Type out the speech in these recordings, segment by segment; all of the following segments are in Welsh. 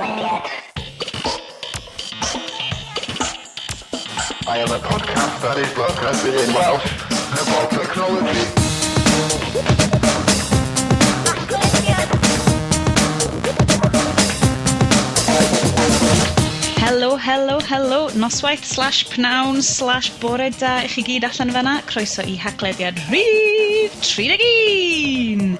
Haclediad. I am a podcast that is broadcasted in Welsh about technology. Helo, helo, helo, noswaith slash pnawn slash bore da i chi gyd allan fan'na. Croeso i Haclediad rhif 31!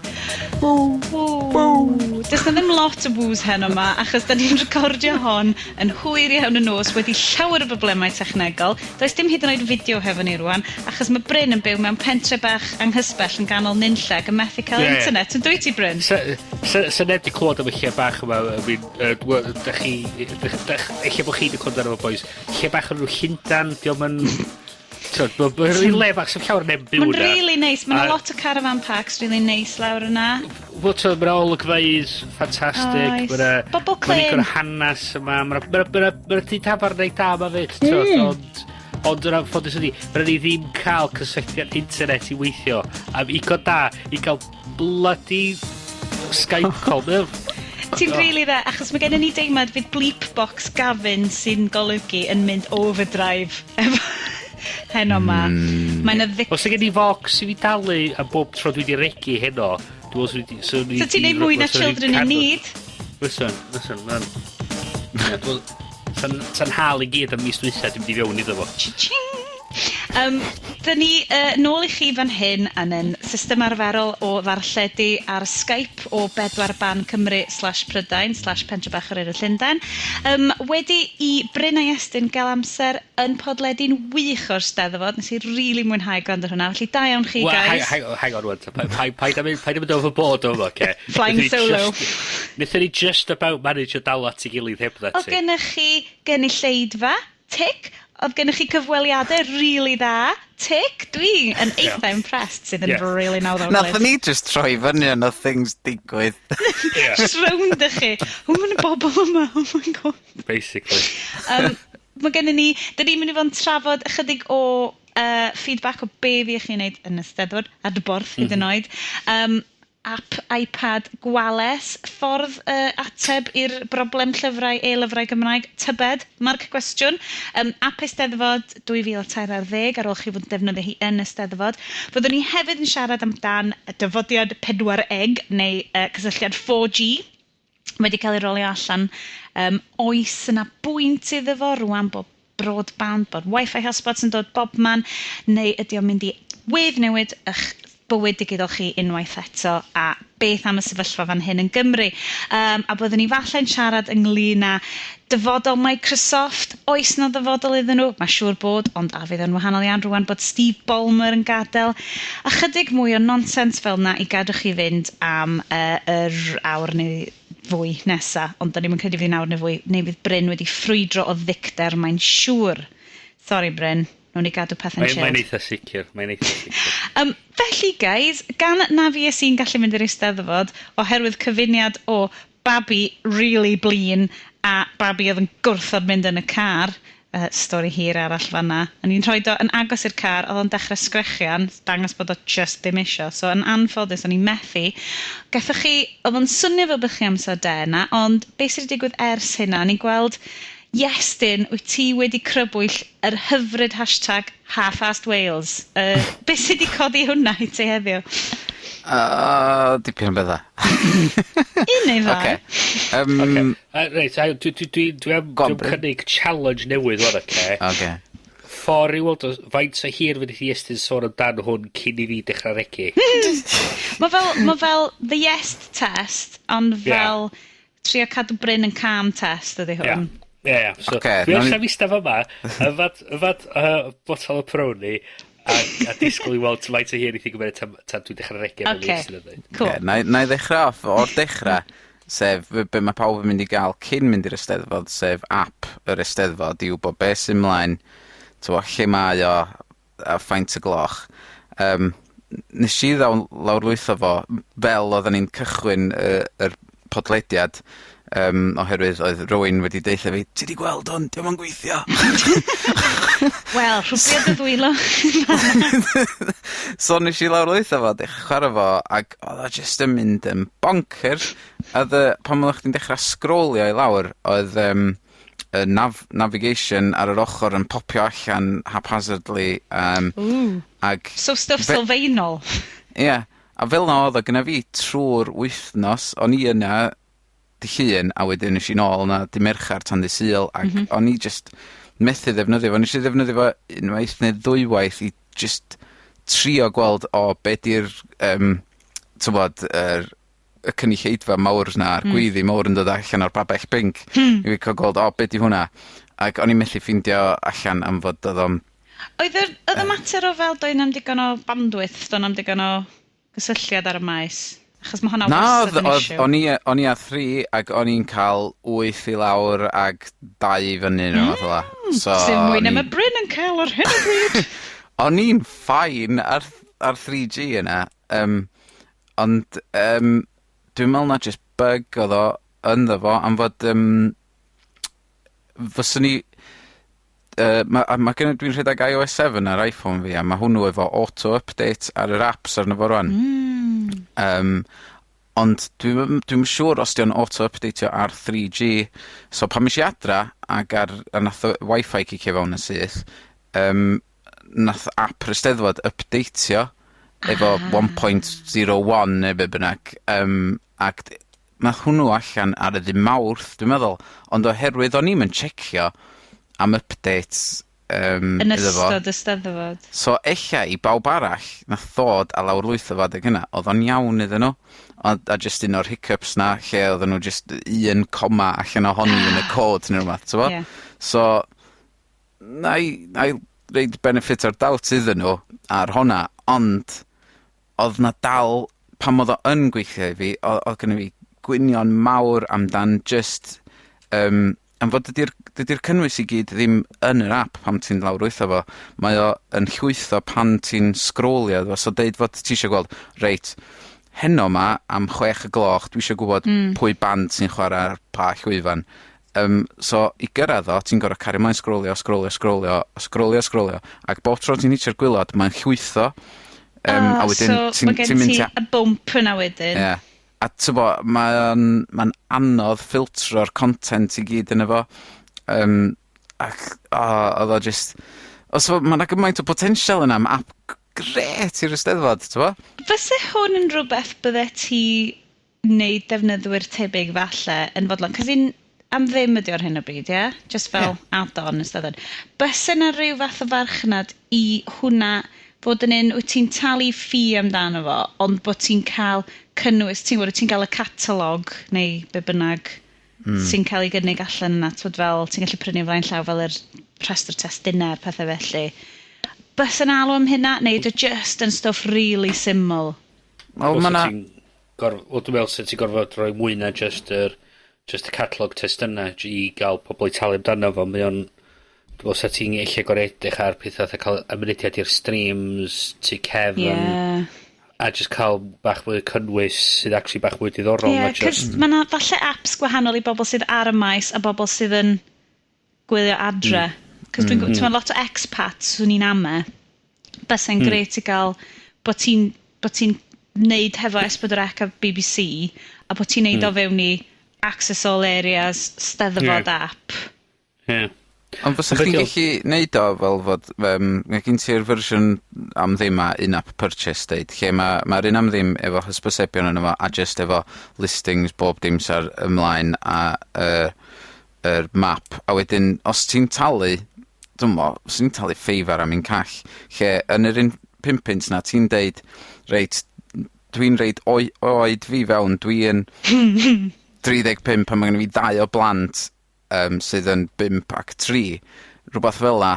Ww! Ww! Does 'na ddim lot o bŵs heno 'ma, achos 'dan ni'n recordio hon yn hwyr iawn y nos wedi llawer o broblemau technegol. Does dim hyd yn oed fideo hefo ni rŵan, achos ma' Bryn yn byw mewn pentre bach anghysbell yn ganol nunlle ac yn methu cael Ie. internet, yn dwyt ti, Bryn? Se, se, se neb 'di clywed am y lle bach yma, I mean, yy, dw- dach chi, dych, dych, ella bo' chi 'di clywed amdano fo bois. Lle bach o'r enw Llundan, dio'm yn... T'od, ma' ril le bach, sa'm llawer o neb yn byw Ma'n 'na. rili neis, ma' 'na A- lot o caravan parks rili neis lawr yna. Wel t'od ma' 'na olygfeydd ffantastig. Oes. Ma' 'na... Bobol Ma' 'na digon o clên. hanas yma, ma' 'na ma' 'na ma' 'na ma' 'na tŷ tafarn reit da 'ma 'fyd t'od ond ond yn anffodus ydi ma' raid ni ddim ca'l cysylltiad internet i weithio am igon da i ga'l bloody Skype call. Mae o... Ti'n rili dda, achos mae gennym ni deimlad fydd bleep box Gavin sy'n golygu yn mynd overdrive efo heno 'ma. Mae 'na ddic... Os 'sa gen i focs i fi dalu am bob tro dwi 'di regi heno, dwi me'wl swn i 'di swn i So ti'n 'di neud mwy na fyswn i 'di Children in cadw- Need? Fyswn, fyswn, ma'n... Ie, dwi... Sa'n sa'n hal i gyd am mis dwytha dwi mynd i fewn iddo fo. Cha-ching! Dyn ni nôl i chi fan hyn yn ein system arferol o ddarlledu ar Skype o bedwar ban Cymru slash Prydain slash Pentre Bach yr Urdd Llundain. Wedi i Bryn a Iestyn gael amser yn podledu'n wych o'r Steddfod. Nes i rili mwynhau gwrando ar hwnna, felly da iawn chi, Wel, guys. hang, hang, hang on wan. Pa- pa- Paid â mynd, paid â mynd overboard o fo, oce? Flying Nethon ni solo. Nethon ni just about manage o dal at ei gilydd heb Oedd ti. gennych chi gynulleidfa, tic. Oedd gennych chi cyfweliadau rili dda, tic. Dwi yn eitha impressed sydd yn rili nawddoglyd. Nathon ni just troi fyny ond o'dd things digwydd. Just rownd â chi. O, ma' 'na bobl yma, oh my God. Basically. Ma' gennym ni, 'dyn ni'n mynd i fod yn trafod ychydig o feedback o be fuoch chi'n neud yn y Steddfod, adborth hyd yn oed. App iPad Gwales, ffordd ateb i'r broblem llyfrau, e-lyfrau Gymraeg, tybed, marc cwestiwn. App Eisteddfod 2013 ar ôl chi fod yn defnyddio hi yn y Steddfod. Fyddwn ni hefyd yn siarad amdan y dyfodiad 4 eg, neu cysylltiad 4G, wedi cael ei rolio allan. Oes yna bwynt iddo fo rŵan bod broadband, bod Wi-Fi hotspots yn dod bob man, neu ydy o'n mynd i weddnewid eich bywyd digidol chi unwaith eto, a beth am y sefyllfa fan hyn yn Gymru. A byddwn ni falle'n siarad ynglyn â dyfodol Microsoft. Oes 'na ddyfodol iddyn nhw? Mae siŵr bod, ond a fydd o'n wahanol iawn rŵan bod Steve Ballmer yn gadael. A chydig mwy o nonsens fel 'na i gadw chi fynd am yr awr neu fwy nesa, ond da ni'm yn credu fydd hi'n awr neu fwy, neu fydd Bryn wedi ffrwydro o ddicter, mae'n siŵr. Sorry Bryn, nawn ni gadw pethau'n Mae'n chilled. eitha sicr, mae'n eitha sicr. Felly, guys, gan na fi i'n gallu mynd i'r Eisteddfod oherwydd cyfuniad o babi really blin a babi oedd yn gwrthod mynd yn y car, stori hir arall fan'na. O'n i'n rhoi o yn agos i'r car, oedd o'n dechrau sgrechian, dangos bod o just ddim isio. So, yn anffodus, o'n i'n methu. Gathoch chi, oedd o'n swnio fel bod chi amser da yna, ond beth sydd wedi digwydd ers hynna? O'n i'n gweld, Iestyn, wyt ti wedi crybwyll yr hyfryd hashtag half-assed Wales. Beth sydd wedi codi hwnna i ti heddiw? Dipyn o bethau. Un neu ddau. Ocê. Ocê. Reit, a dwi am, Go on, dwi am Bryn. cynnig challenge newydd wan, oce? Ocê. Ffordd i weld os, faint o hir fydd i Iestyn sôn amdan hwn cyn i fi dechrau regi. Mae fel the yes test, ond fel trio cadw Bryn yn calm test ydy hwn. Ie, ie. So, Ocê, dwi nawn ni- allan ista fyma, yfad botel o Peroni, a disgwyl i weld faint o hir i ti gymryd tan dwi'n dechrau regi am Ocê, Iestyn yn dweud. cool. Ocê, na i ddechrau off o'r dechrau, sef be mae pawb yn mynd i gael cyn mynd i'r Eisteddfod, sef app yr Eisteddfod i wybod beth sy'n mlaen, t'mo' lle mae o, a faint y gloch. Nes i lawrlwytho fo fel oedden ni'n cychwyn yr podlediad, oherwydd oedd rywun wedi deutha fi, "Ti 'di gweld hwn? 'Di o'm yn gweithio." Wel, rhwbio dy ddwylo. So nesh i lawrlwytho fo, dechra chwara fo, ag odd o jyst yn mynd yn bonkers. A odd y, pan oddach chdi'n dechra sgrolio i lawr, oedd y navigation ar yr ochr yn popio allan haphazardly, Ww. ag So stwff sylfaenol. Ie, a fel 'na odd o gynna fi trw'r wythnos. O'n i yna dy Llun, a wedyn es i nôl yna dy Merchar tan dy Sul, ac o'n i jyst methu ddefnyddio fo. Nesh i ddefnyddio fo unwaith neu ddwywaith i jyst trio gweld, o, be' 'di'r t'mod, y cynulleidfa mawr 'na a'r gweiddi mowr yn dod allan o'r babell binc. I fi ca'l gweld, o, be' 'di hwnna? Ac o'n i methu ffindio allan am fod odd o'm... Oedd y mater o fel doedd na'm digon o bandwidth, doedd na'm digon o gysylltiad ar y maes? Achos ma' hwnna Na, wastad yn oedd, issue. o'n i a 3 ac o'n i'n cael 8 i lawr ag 2 i fyny neu rywbeth fel 'a. So Sy'n mwy o'n na i- ma Bryn yn cael ar hyn o bryd. O'n i'n fine ar 3G yna, ond dwi'n me'wl na jyst bug odd o ynddo fo am fod fyswn i ma' a ma' gynna, dwi'n rhedeg iOS 7 ar iPhone fi a ma' hwnnw efo auto update ar yr apps arno fo rwan. Ond dwi'm siŵr os 'di o'n auto updateio ar 3G. So pan es i adra ag a nath y Wi-Fi cicio fewn yn syth, nath app yr Eisteddfod updateio efo 1.01 neu be' bynnag, ac nath hwnnw allan ar y dy' Mawrth, dwi'n meddwl, ond oherwydd o'n i'm yn checio am updates Yn iddo fo. ystod y Steddfod. So ella i bawb arall nath ddod a lawrlwytho fo adeg yna, odd o'n iawn iddyn nhw. Ond a jyst un o'r hiccups 'na lle odden nhw jyst un coma allan ohoni yn y cod ne' rwbath, t'mo'? Ie. So nai roid benefit o'r doubt iddyn nhw ar honna, ond odd 'na dal, pan odd o yn gweithio i fi, o'dd gynna fi gwynion mawr amdan jyst am fod dydi'r cynnwys i gyd ddim yn yr app pan ti'n lawrlwytho fo. Mae o yn llwytho pan ti'n sgrolio iddo fo. So deud fod ti isio gweld, reit, heno 'ma am 6 y gloch dwi isio gwbod pwy band sy'n chwara ar pa llwyfan. So i gyrradd o, ti'n gor'o' cario mlaen sgrolio, sgrolio, sgrolio, sgrolio, sgrolio, ac bob tro ti'n hitio'r gwilod, mae'n llwytho. Oh, a wedyn so ti'n ma' gen ti'n mynd ti tua y bump yna wedyn. Ie. A t'bo', ma'n anodd ffiltro'r content i gyd yno fo. Ac, o, odd o jyst... Os o, ma' 'na gymaint o potential yna am app grêt i'r Eisteddfod, t'bo'? Fyse hwn yn rhywbeth bydde ti neu defnyddwyr tebyg falle yn fodlon? Cos un am ddim ydi ar hyn o bryd, ie? Just fel add-on Eisteddfod. Byse 'na rhyw fath o farchnad i hwnna fod yn un wyt ti'n talu ffi amdano fo, ond bod ti'n cael cynnwys, ti'n gwybod, ti'n cael y catalog neu be bynnag sy'n cael ei gynnig allan yna, t'wod, fel ti'n gallu prynu o flaen llaw fel yr rhestr testunau a'r pethau felly. Byse 'na alw am hynna, neu ydy o just yn stwff really syml? Wel, ma' 'na Wel, dwi'n meddwl sut ti'n gorfod rhoi mwy na just y catalog testynau i gael pobl i talu amdano fo. Mae o'n... Dwi'n meddwl sa ti'n eich gorau edrych ar pethau fatha cael ymwneud i'r streams, tu cefn, a just cael bach mwy o cynnwys sydd actually bach mwy diddorol Ie, na cos just ma' 'na falle apps gwahanol i bobl sydd ar y maes a bobl sydd yn gwylio adre. Cos dwi'n gwybod, lot o expats, swn i'n ame, byse'n grêt i gael bod ti'n neud hefo S4C a BBC a bod ti'n neud o fewn i Access All Areas, Steddfod app. Ie. Ond fysa Ond chdi'n be' 'di o- gallu neud o fel fod, ma' gen ti'r fersiwn am ddim a in-app purchase deud, lle ma'r un am ddim efo hysbysebion yno fo a jyst efo listings bob dim sy ar ymlaen a yr map, a wedyn os ti'n talu, dwi'mo, swn i'n talu fiver am un call, lle yn yr un 5 punt 'na ti'n deud, "Reit, dwi'n roid oed fi fewn, dwi yn 35 a ma' gynno fi ddau o blant sydd yn 5 ac 3", rwbath fel 'a,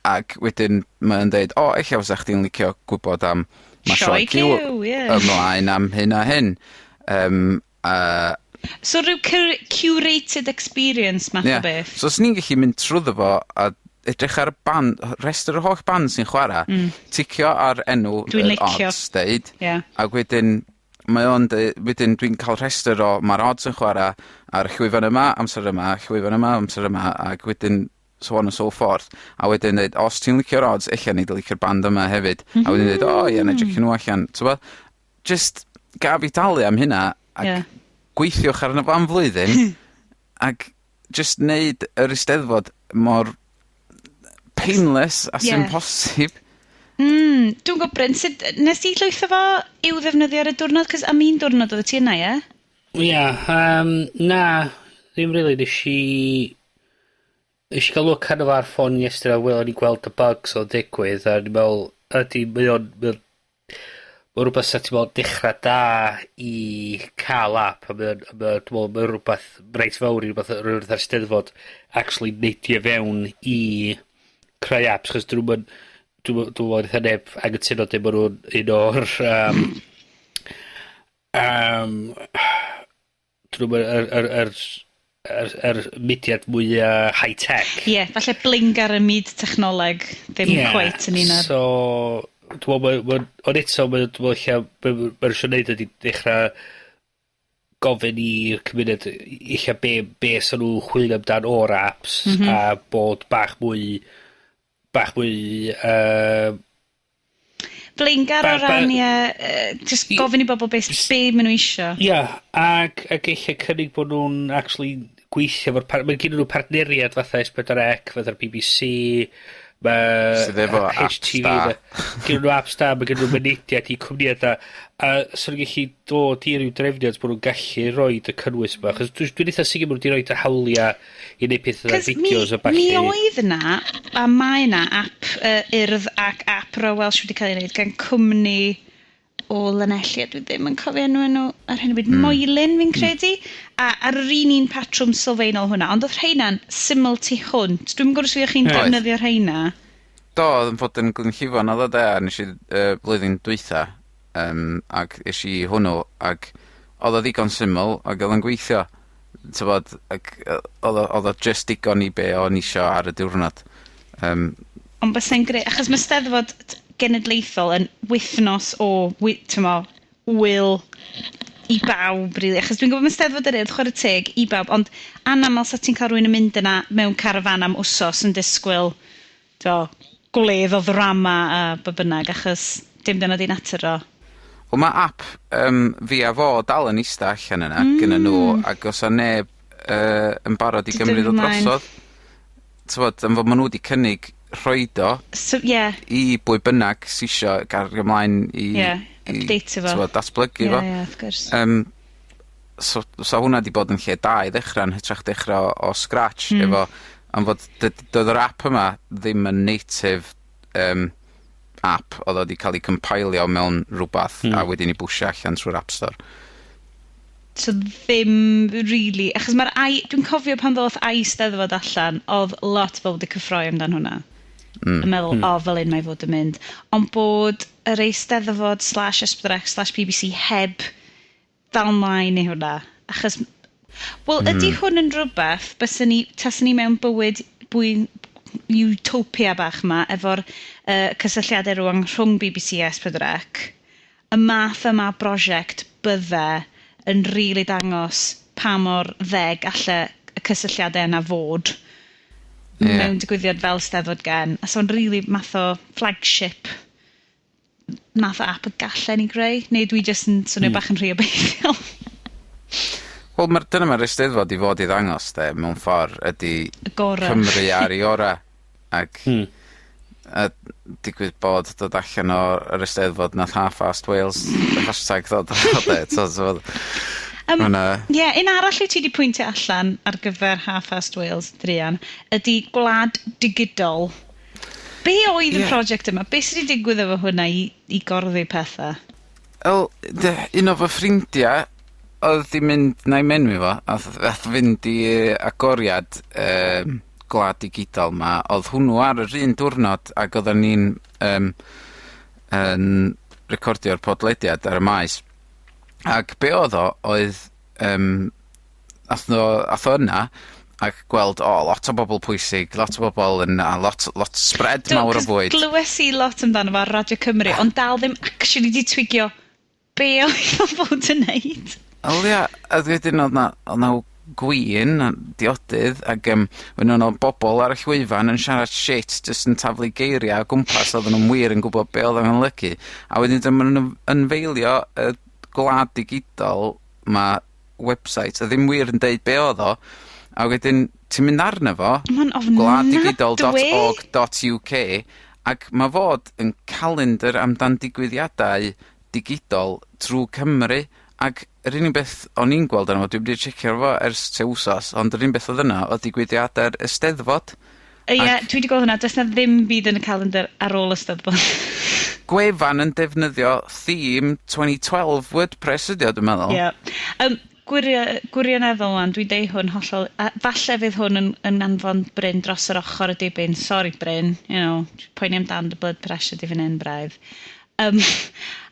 ac wedyn mae o'n deud, "O, ella fysa chdi'n licio gwybod am ma' Sioe Sioe Cyw Cyw, ie. ymlaen am hyn a hyn." So rhyw curated experience math o beth. So os ni'n gallu mynd trwyddo fo a edrych ar y band, rhestr yr holl band sy'n chwarae, ticio ar enw Dwi'n yr licio. odds, deud, ac wedyn mae o'n deu-, wedyn dwi'n ca'l rhestr o ma'r Odds yn chwara ar y llwyfan yma, amser yma, llwyfan yma, amser yma, ag wedyn so on and so forth. A wedyn deud, os ti'n licio'r Odds, ella nei di licio'r band yma hefyd. A wedyn deud, o ie, nai jecio nhw allan. T'bo? Jyst gaf fi dalu am hynna, ac gweithiwch arno fo am flwyddyn, ac jyst neud yr Eisteddfod mor painless a sy'n posib. Dwi'n gwybod, Bryn, sut, nes ti llwytho fo i'w ddefnyddio ar y diwrnod? Cos am un diwrnod oedd ti yna, ie? Ia, na, ddim really. Nes i gael look arno fo ar ffôn yesterday, a wel, o'n i'n gweld y bugs o'n digwydd, a o'n i'n meddwl, ydy, mae o'n rhywbeth sa ti'n meddwl dechrau da i cael app, a mae o'n, dwi'n meddwl, mae'n rhywbeth reit fawr i rhywbeth ar Steddfod actually neidio fewn i creu apps, chos dyn nhw'n, dwi'n meddwl eitha neb anghytuno dim bod nhw'n un o'r, dyn nhw'n yr mudiad mwyaf high-tech. Ie, yeah, falle blingar y myd technoleg ddim quite yn un o'r. So, dwi'n meddwl, ond eto, dwi'n meddwl ella, be' ma' isio neud ydi dechrau gofyn i'r cymuned ella be sa nhw chwilio amdan o'r apps a bod bach mwy Blaengar o ran, ie, just gofyn i bobl be maen nhw isio. Ia, ac ella cynnig bod nhw'n actually gweithio efo'r mae gen nhw partneriad fatha S4C, fatha'r BBC, mae Sydd efo apps HTV, da. Gen nhw apps da, mae gen nhw mynediad i cwmnïau da, a so nhw'n gallu dod i ryw drefniant bod nhw'n gallu roid y cynnwys yma, achos dwi'n eitha sicr bod nhw wedi roid y hawliau i wneud pethau Cos mi, fideos a ballu. mi oedd yna, a mae yna app Urdd ac app Royal Welsh wedi cael ei wneud gan cwmni o Lanelli, a dwi ddim yn cofio enw nhw ar hyn o bryd, Moelin fi'n credu, a ar yr un patrwm sylfaenol hwnna, ond oedd rheina'n syml tu hwnt. Dwi'n gwybod os ydych chi'n defnyddio rheina. Do, oedd yn fod yn Glynllifon oedd o de, a nes i blwyddyn dwytha, ac es i hwnnw, ac oedd o ddigon syml, ac oedd o'n gweithio. T'bod, ac oedd o just digon i be o'n isio ar y diwrnod. Ond bysai'n greu, achos mae Steddfod genedlaethol yn wythnos o, t'mo, wyl i bawb, really. Achos dwi'n gwybod mae Steddfod yr Urdd, chwarae teg, i bawb, ond anamal sa ti'n cael rhywun yn mynd yna mewn carafan am wsos yn disgwyl, t'mo, gwledd o ddrama a be bynnag, achos dim dyna di natur o. Wel, mae app Fi a Fo dal yn ista allan yna, gyda nhw, ac os o neb yn barod i Dydyn gymryd o nhw mlaen. drosodd. T'mod, am fod ma' nhw wedi cynnig rhoid o So, yeah. i bwy bynnag sy isio gario ymlaen i, Ie, i update-io fo. t'mod, datblygu fo. Ie, yeah, of course. So hwnna 'di bod yn lle da i ddechrau yn hytrach dechrau o scratch efo, am fod doedd yr app yma ddim yn native app, oedd o 'di cael ei compilio mewn rhywbeth a wedyn i bwshio allan trwy'r App Store. So ddim really, achos mae'r i, dwi'n cofio pan ddoth i Steddfod allan, oedd lot o bobl wedi cyffroi amdan hwnna. Yn meddwl, o, fel un mae fod yn mynd. Ond bod yr Eisteddfod/S4C/BBC heb ddal mlaen i hwnna. Achos, wel, ydy hwn yn rhywbeth, byswn ni, taswn ni mewn bywyd bwy utopia bach yma, efo'r cysylltiadau rwan rhwng BBC a S4C, y math yma o brosiect bydde yn rili dangos pa mor ddeg alle y cysylltiadau yna fod mewn digwyddiad fel Steddfod Gen. A so'n rili math o flagship math o app y gallen ni greu, neu dwi jyst yn swnio bach yn rhy obeithiol. Wel, dyna mae'r Eisteddfod i fod i ddangos, de, mewn ffordd, ydy Y gorau. Cymru ar ei ora. Ac a digwydd bod dod allan o'r Eisteddfod nath Half-Assed Wales hashtag ddod o de. So, Ie, yeah, un arall wyt ti wedi pwyntio allan ar gyfer Half-Assed Wales, Drian, ydy Gwlad Digidol. Be oedd y prosiect yma? Be sydd wedi digwydd efo hwnna i gorddi pethau? Wel, un o fy ffrindiau oedd di mynd, na i menwi fo, ath fynd i agoriad Gwlad Digidol ma, oedd hwnnw ar yr un diwrnod ac oedden ni'n yn recordio'r podlediad ar y maes. Ac be oedd o, oedd, ath o yna, ac gweld, o, lot o bobl pwysig, lot o bobl yn, a lot spread Do, mawr o 'cos fwyd. Glywes i lot amdano fo ar Radio Cymru, ond dal ddim actually di twigio be oedd o fod yn neud. Wel ia, a wedyn odd 'na odd 'na gwin a diodydd ag yym wedyn o' 'na bobol ar y llwyfan yn siarad shit jyst yn taflu geiria o gwmpas odden nw'm wir yn gwbod be' odd o'n olygu, a wedyn dyma nw'n ynfeilio y gwlad digidol 'ma website a ddim wir yn deud be' odd o, a wedyn ti'n mynd arno fo... Ma'n ofnadwy. Gwladdigidol dot org dot uk ac ma' fod yn calendar amdan digwyddiadau digidol trw Cymru, ac yr unig beth o'n i'n gweld arno fo, dwi'm 'di checio fo ers tua wsos, ond yr unig beth odd yna odd digwyddiade'r Eisteddfod. Ie, dwi 'di gweld hwnna, does 'na ddim byd yn y calendar ar ôl y Steddfod. Gwefan yn defnyddio theme 2012 WordPress ydi o dwi'n meddwl. Ie. Yym gwirioneddol 'wan, dwi'n deud hwn hollol, a falle fydd hwn yn anfon Bryn dros yr ochr y dibyn. Sori Bryn, you know, poeni amdan dy blood pressure di fan hyn braidd.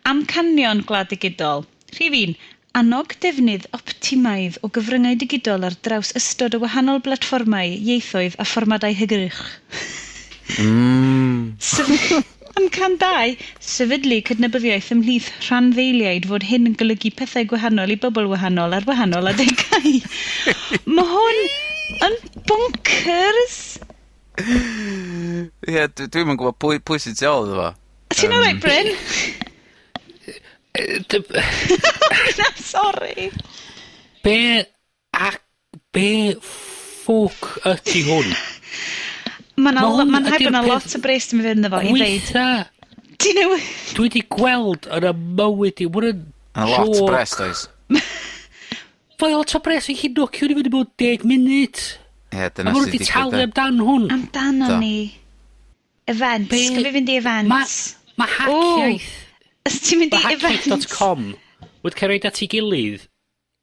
Amcanion Gwlad Digidol. Rhif 1, annog defnydd optimaidd o gyfryngau digidol ar draws ystod o wahanol blatfformau, ieithoedd a fformadau hygyrch. Amcan 2, sefydlu cydnabyddiaeth ymhlith rhanddeiliaid fod hyn yn golygu pethau gwahanol i bobl wahanol ar wahanol adegau. Mae hwn yn bonkers! Ie, dwi'm yn gwbod pwy sy'n tu ôl iddo fo. Ti'n alright, Bryn? Na, sori. Be a be ffwc ydi hwn? Ma' 'na lo- ma'n rhaid bo' 'na lot o bres 'di mynd fewn iddo fo i ddeud... Gweitha. Ti newy-... Dwi 'di gweld yn 'y mywyd i, ma' hwn yn Ma' lot o jôc. bres does? Foi lot o bres i chi nocio ni fyny mewn deg munud. Ie, dyna A ma' nw sy 'di digwydd talu de. amdan hwn. Amdano Do. ni. Events. Be- Gaf fi fynd i events? Ma' Haciaith... Os ti'n mynd i Ma' events... Haciaith.com wedi cael roid at ei gilydd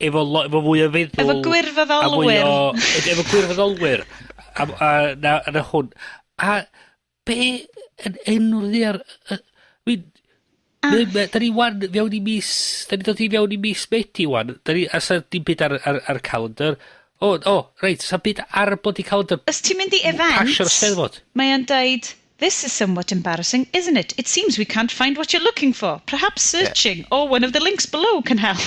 efo lo, efo fwy o feddwl... Efo gwirfoddolwyr. A mwy o, efo gwirfoddolwyr. A na hwn. A be yn enw'r ddiar... Da ni wan fewn i mis... Da ni dod i fewn i mis Medi wan. Da ni, a sa dim byd ar calendar. O, o, reit, sa byd ar y bloody calendar. Os ti'n mynd i events... Pasio'r Steddfod. Mae o'n deud, this is somewhat embarrassing, isn't it? It seems we can't find what you're looking for. Perhaps searching or one of the links below can help.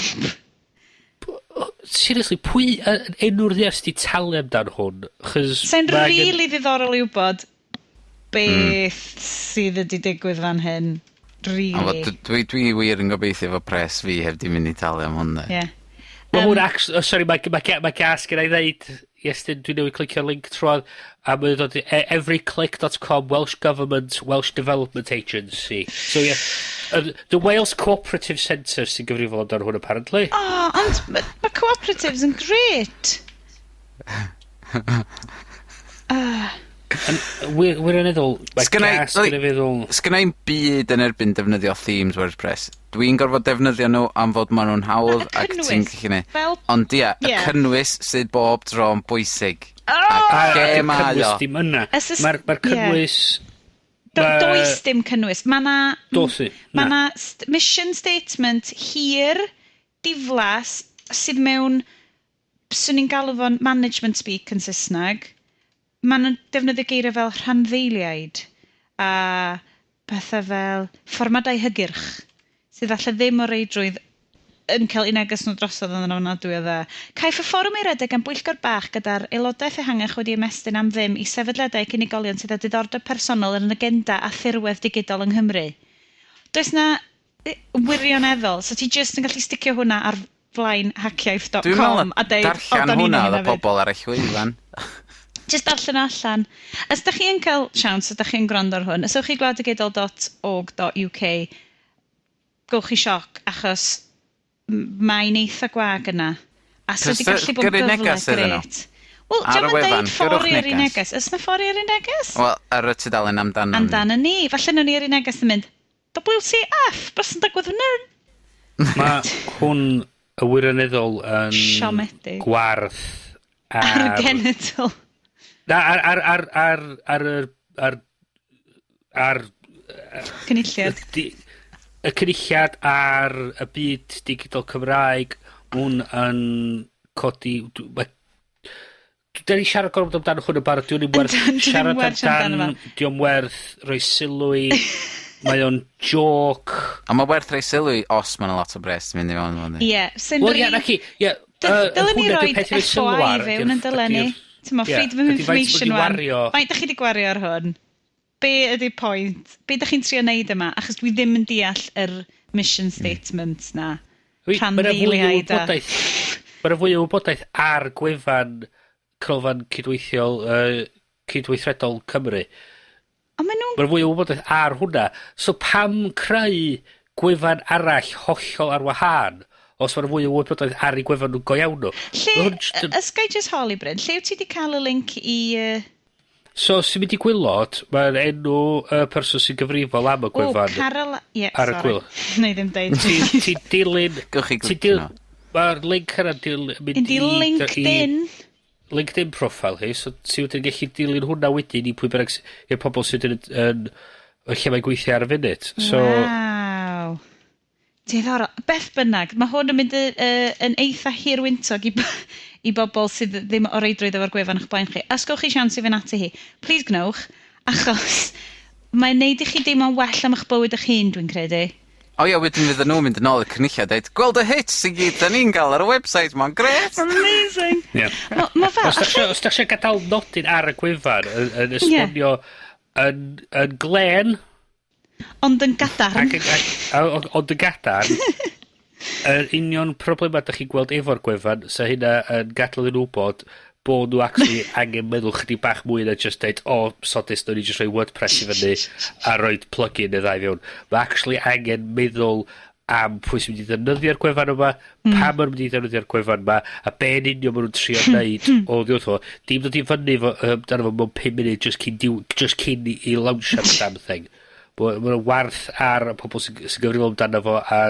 Seriously, pwy enw'r ddiar sydd 'di talu amdan hwn? Chos Sa'n ma' angen- really ddiddorol i wybod beth sydd wedi digwydd fan hyn. Really. Ond dwi wir yn gobeithio fo pres fi heb di mynd i talu am hwn de. Ie. Ma' hwn oh, sorry, ma' gas gen i ddeud, Iestyn, dwi newydd clicio'r link trwodd, a mae'n dod i everyclick.com, Welsh Government, Welsh Development Agency. So yeah, the Wales Cooperative Centre sy'n gyfrifol amdano hwn, apparently. Oh, ond ma cooperatives yn great. Wirioneddol, mae gas gen i feddwl... Sgynna i'm byd yn erbyn defnyddio themes WordPress. Dwi'n gorfod defnyddio nhw am fod ma' nhw'n hawdd Y ac ti'n cynnwys, gallu neud. fel- Ond ia, y Ie. cynnwys sydd bob tro'n bwysig. Oh! Ac A lle di'r mae cynnwys o? dim yna. Os oes- Mae'r ie. cynnwys... Does dim cynnwys. Ma' 'na... Does i? Ma' Na. 'na mission statement hir, diflas, sydd mewn, swn i'n galw fo'n management speak yn Saesneg. Ma' nhw'n defnyddio geiriau fel rhanddeiliaid a pethau fel fformadau hygyrch, sydd falle ddim o reidrwydd yn cael un neges nhw drosodd yn ofnadwy o dda. Caiff y fforwm ei redeg gan bwyllgor bach gyda'r aelodaeth ehangach wedi ymestyn am ddim i sefydliadau ac unigolion sydd â diddordeb personol yn yr agenda a thirwedd digidol yng Nghymru. Does na wirioneddol, so ti jyst yn gallu sticio hwnna ar flaen haciaith dot Dwi'n meddwl com a deud, o, darllen da ni'n hwnna neud oedd y hynna 'fyd. pobol ar y llwyfan. Jyst darllen allan. Os da chi yn cael siawns, os da chi yn gwrando ar hwn, os ewch chi gwladdigidol dot org dot U K, gowch chi sioc, achos mae'n eitha gwag yna. A so Cos di gallu bod yn gyrru gyfle neges iddyn nhw. grêt. Wel, Ar dio'm y yn deud wefan, ffordd gyrrwch i yrru neges. neges. Oes 'na ffordd i yrru neges? Wel, ar y tudalen amdano ni. Amdano ni. Falle nawn ni yrru neges yn mynd, WTF, beth sy'n digwydd fan hyn? Mae hwn y wirioneddol yn Siomedig. gwarth Ar y ar... genedl. Na, ar, ar, ar, ar, ar, ar, ar, ar, Cynulliad. Y cynulliad ar y byd digidol Cymraeg, hwn yn codi... Da ni siarad gormod amdano hwn yn barod, dio'm yn werth Yndan, dwi ddim siarad werth siarad amdano amdan, dio'm werth rhoi sylw i. Mae o'n joc. A mae werth rhoi sylw i os mae 'na lot o bres yn mynd i mewn ynddi? Ie, sy'n Wel, ie, naci, ie. Dylen ni roid FOI fewn yn dylen ni. Ti'n mo, freedom of information wan. Faint 'dach chi 'di gwario ar hwn? Be ydi pwynt? Be 'dach chi'n trio neud yma? Achos dwi ddim yn deall yr mission statement na. Rhanddeiliaid a... Mae 'na fwy o wybodaeth ar gwefan Canolfan Cydweithiol, Cydweithredol Cymru. Ond maen nhw'n... Mae 'na fwy o wybodaeth ar hwnna. So pam creu gwefan arall hollol ar wahân os mae 'na fwy o wybodaeth ar eu gwefan nhw go iawn nhw? Lle, os ga i jyst holi Bryn, lle wyt ti 'di cael y link i... So, os ti'n mynd i gwylod, mae'r enw y person sy'n gyfrifol am y gwefan. O, Carol... Ie, ar y sorry. Neu ddim deud. Ti'n ti dilyn... Gewch chi glicio nhw. Mae'r link yna'n dilyn... Mynd i LinkedIn. LinkedIn profile hi, so ti wedyn gallu dilyn hwnna wedyn i pwy bynnag i'r pobl sydd yn, yn, yn lle mae'n gweithio ar y funud. So, Waw. Diddorol. Beth bynnag, mae hwn yn mynd yn eitha hirwyntog i bobl sydd ddim o reidrwydd efo'r gwefan o'ch blaen chi. Os gewch chi siawns i fynd ati hi, please gnewch, achos mae'n neud i chi deimlo'n well am eich bywyd eich hun, dwi'n credu. O ia, wedyn fydden nhw'n mynd yn ôl i'r cynulliad a deud, gweld y hits i gyd 'dan ni'n gael ar y website, ma'n grêt! Amazing! Ie. Ma' ma' fel... Os 'dach chi os 'dach chi gadael nodyn ar y gwefan yn, yn esbonio yn, yn glen... Ond yn gadarn. Ac, ac, ac, ond yn gadarn, yr union problema 'dach chi'n gweld efo'r gwefan, sa hynna yn gadael iddyn nhw wybod bod nhw actually angen meddwl chydig bach mwy na just deud, o, oh, sodus, nawn ni just rhoi WordPress i fyny a rhoi plugin neu ddau fewn. Mae actually angen meddwl am pwy sy'n mynd i ddefnyddio'r gwefan yma, pam maen nhw'n mynd i ddefnyddio'r gwefan yma, a be yn union maen nhw'n trio neud o ddiwrth o. Dim dod i fyny fo, amdano fo mewn 5 munud just cyn, diw, just cyn i launch the damn thing. Mae ma warth ar y pobl sy'n sy gyfrifol amdano fo a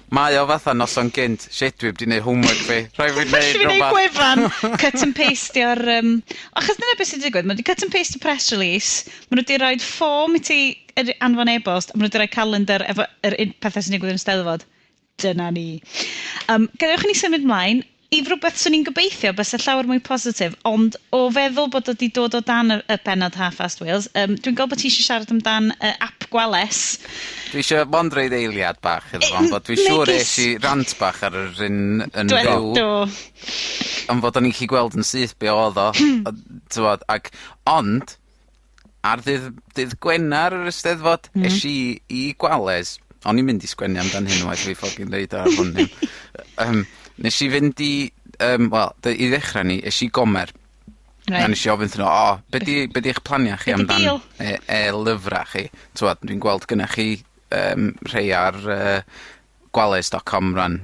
Mae o fatha noson gynt, shit, dwi 'di neud homework fi, rhaid fi neud rhywbeth. neud gwefan, cut and pasteio'r... Achos dyna beth sy'n digwydd, maen nhw wedi cut and paste y press release, maen nhw wedi rhoi form i ti anfon e-bost, a maen nhw wedi rhoi calendar efo yr pethau sy'n digwydd yn Steddfod. Dyna ni. Gadewch i ni symud mlaen i rhywbeth swn i'n gobeithio bysa llawer mwy positif, ond o feddwl bod o wedi dod o dan y pennod Half Fast Wales, dwi'n gweld bod ti eisiau siarad amdan app Gwales. Dwi eisiau mond roid eiliad bach iddo fo, ond bod dwi'n siŵr es i rant bach ar yr un yn fyw. Do. Ond fod o'n i'n gallu gweld yn syth be oedd o, t'mod, ac, ond, ar ddydd Gwener yr Eisteddfod, es i i Gwales, o'n i'n mynd i sgwennu amdan hyn, waeth fi ffocin deud ar hwn. Nes i fynd i, wel, i ddechrau ni, es i Gomer. A nes i ofyn iddyn nhw, o, be di eich planiau chi Be 'di amdan deal? e-lyfrau chi? T'wod, dwi'n gweld gynna chi rhai ar gwales.com rwan.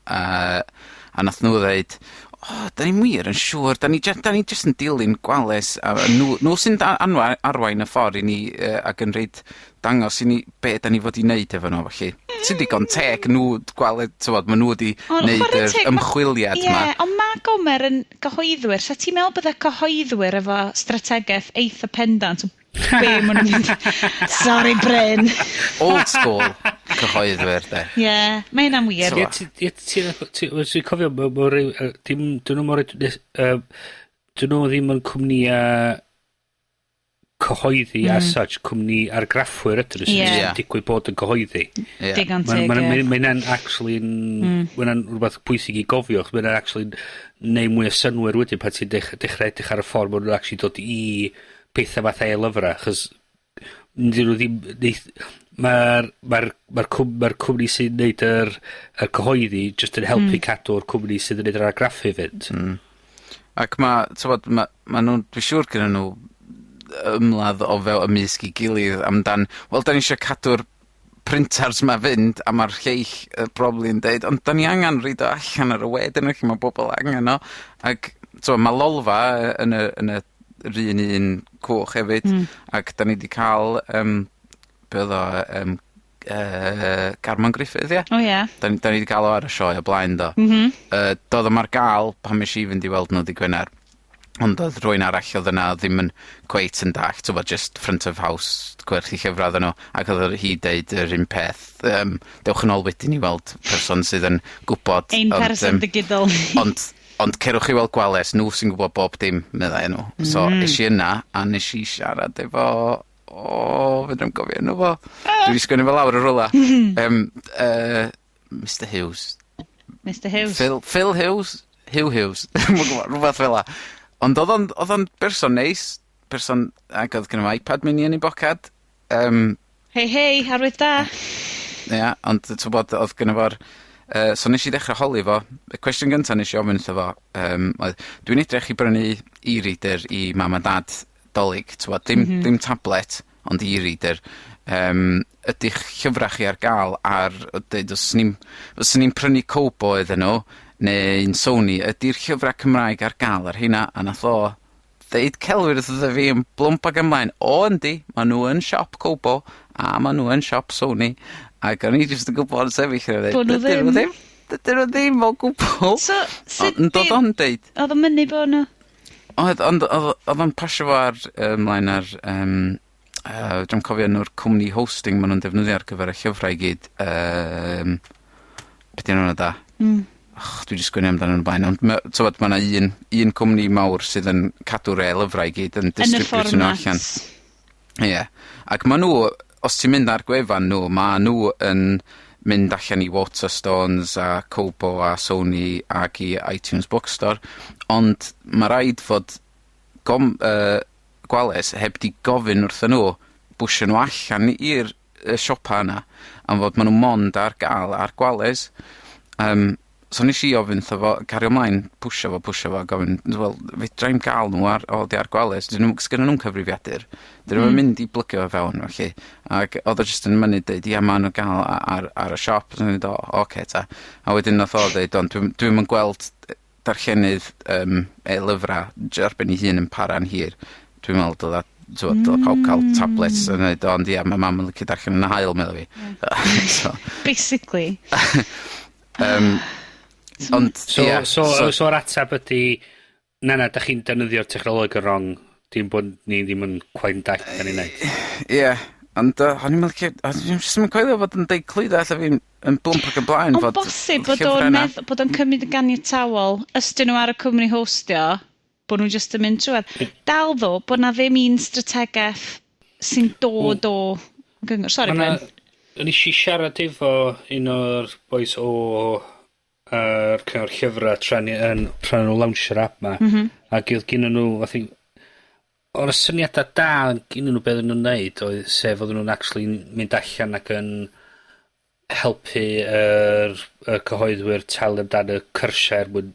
A nath nhw ddeud, o, da ni'n wir yn siŵr, da ni jyst yn dilyn Gwales, a nhw sy'n arwain y ffordd i ni, ac yn rhaid dangos i ni be da ni fod i wneud efo nhw, felly. Sy'n digon teg, nhw, Gwales, t'wod, ma' nhw wedi Ond neud chwarae yr teg, ymchwiliad Ie, ma. ond ma' Gomer yn gyhoeddwyr, sa ti'n meddwl bydde cyhoeddwyr efo strategaeth eitha pendant o be ma' nhw'n mynd... Sorry, Bryn. Old school cyhoeddwyr, de. Ie, mae hynna'n wir. Ie, ti, ie, ti, ti, ti'n cofio, ma' ryw, dim, dyn nhw mor, dyn nhw ddim yn cwmnïa cyhoeddi as such, cwmni argraffwyr ydyn nhw sy'n sy'n digwydd bod yn cyhoeddi. Digon teg, ie. Mae hynna'n actually yn, mae hynna'n rhywbeth pwysig i gofio, achos mae hynna'n actually neud mwy o synnwyr wedyn pan ti'n dechrau edrych ar y ffordd ma' nhw'n actually dod i pethau fatha e-lyfrau, achos dyn nhw ddim, neith, ma'r cwmni sy'n neud yr cyhoeddi jyst yn helpu cadw'r cwmni sydd yn neud yr argraffu fynd. Ac ma', t'mod, ma' nhw'n, dwi'n siŵr gyda nhw ymladd o fewn ymysg 'i gilydd amdan, wel, 'dan ni isio cadw'r printers 'ma fynd, a ma'r lleill probably yn deud, ond 'dan ni angan roid o allan ar y we, dyna lle ma' bobol angen o. Ac t'mo' ma' Lolfa yn y yr un cwch hefyd, ac 'dan ni 'di ca'l, be' o'dd o, Garmon Griffith, ie? O ie. 'Dan ni 'di ga'l o ar y sioe o blaen, do. Doedd o'm ar ga'l pan nes i fynd i weld nhw dy' Gwener. Ond oedd rywun arall oedd yna ddim yn cweit yn dallt, t'mod, just front of house gwerthu llyfrau oedden nhw, ac oedd hi deud yr un peth, dewch yn ôl wedyn i weld person sydd yn gwbod. Ein ond, person digidol. Ond cerwch i weld Gwales, nhw sy'n gwbod bob dim, meddai nhw. So, es i yna, a nes i siarad efo O, fedrai'm gofio enw fo. Dwi 'di sgwennu fo lawr yn rwla. Mr Hughes. Mr Hughes. Phil Hughes? Hugh Hughes. Dwi'm yn gwbo, rwbath fel 'a. Ond odd o'n berson neis, person, ag odd gynno fo iPad mini yn 'i bocad. Hei, hei, arwydd da. Ia, ond t'wbod odd gynno fo'r so nesh i ddechra holi fo. Y cwestiwn gynta nesh i ofyn wrtho fo oedd, dwi'n edrych i brynu e-reader i mam a dad 'Dolig, t'mod dim dim tablet, ond e-reader. Ydych llyfrach chi ar ga'l ar, deud os fyswn i'n prynu Kobo iddyn nw, neu'n Sony, ydi'r llyfra Cymraeg ar ga'l ar rheina? A nath o ddeud celwydd wrtho fi yn blwmp ag ymlaen. O yndi, ma' nw yn siop Kobo, a ma' nw yn siop Sony. Ac o'n i jyst yn gwbod yn sefyll yna a Bo' deud, nhw dydyn nhw ddim. ddim. Dydyn nhw ddim o gwbwl. So, sut Ond do'dd o'n deud. Oedd o'n mynnu bo' nhw? Oedd, ond oedd o'n pasio fo ar, ymlaen ar, dwi'm cofio enw'r cwmni hosting ma' nhw'n defnyddio ar gyfer y llyfrau i gyd. Be' 'di enw nw da? Och, dwi 'di sgwennu amdano nhw'n blaen, ond t'mod ma' 'na un cwmni mawr sydd yn cadw'r e-lyfrau i gyd yn Yn y distributio nhw allan. fformat. Ie. Ac ma' nhw, os ti'n mynd ar gwefan nhw, ma' nhw yn mynd allan i Waterstones a Kobo a Sony ac i iTunes Bookstore, ond ma' raid fod Gwales heb 'di gofyn wrthyn nhw bwsio nhw allan i'r y siopa yna, am fod ma' nhw mond ar ga'l ar Gwales. So nesh i ofyn wrtho fo, cario mlaen, pwsio fo, pwsio fo, gofyn, wel, fedrai'm ga'l nhw ar, oddi ar Gwales, dyn nhw, sgynnon nhw'm cyfrifiadur. Dyn nhw'n mynd i blygio fo fewn, felly. Ac oedd o jyst yn mynnu deud, ia, ma' nhw ga'l ar y siop. So o'n i'n dweud, o, oce ta. A wedyn nath o ddeud, ond dwi'm yn gweld darllenydd e-lyfra ar ben ei hun yn para'n hir. Dwi'n meddwl dylai pawb cael tablets yn neud, ond ia, mae mam yn licio darllen yn y haul, meddwl fi. So, Basically. Ond, So, ia, so, yr ateb ydy, na, da chi'n defnyddio'r technoleg yn wrong. Dim bod ni ddim yn quite yn dallt beth ni'n neud. Ie, ond o'n i'n meddwl, o'n i'n jyst yn coelio fod yn deud clwydda allan fi'n yn blwmp ac yn blaen. Ond fod bosib bod llyfrau o'n yna. bod o'n cymryd yn ganiatawol, os dyn nhw ar y cwmni hostio, bod nhw jyst yn mynd trwad. Dal ddo, bod na ddim un strategaeth sy'n dod o gyngor. Sorry, Ma' 'na- Bryn. Nes i siarad efo un o'r boys o yr cyngor llyfrau tra ni yn tra nhw launchio'r app ma. Ac oedd gynnon nhw, I think, o'r syniadau da gynnon nhw beth nhw'n neud oedd sef oedden nhw'n actually mynd allan ac yn helpu yr cyhoeddwyr talu amdan y cyrsiau er mwyn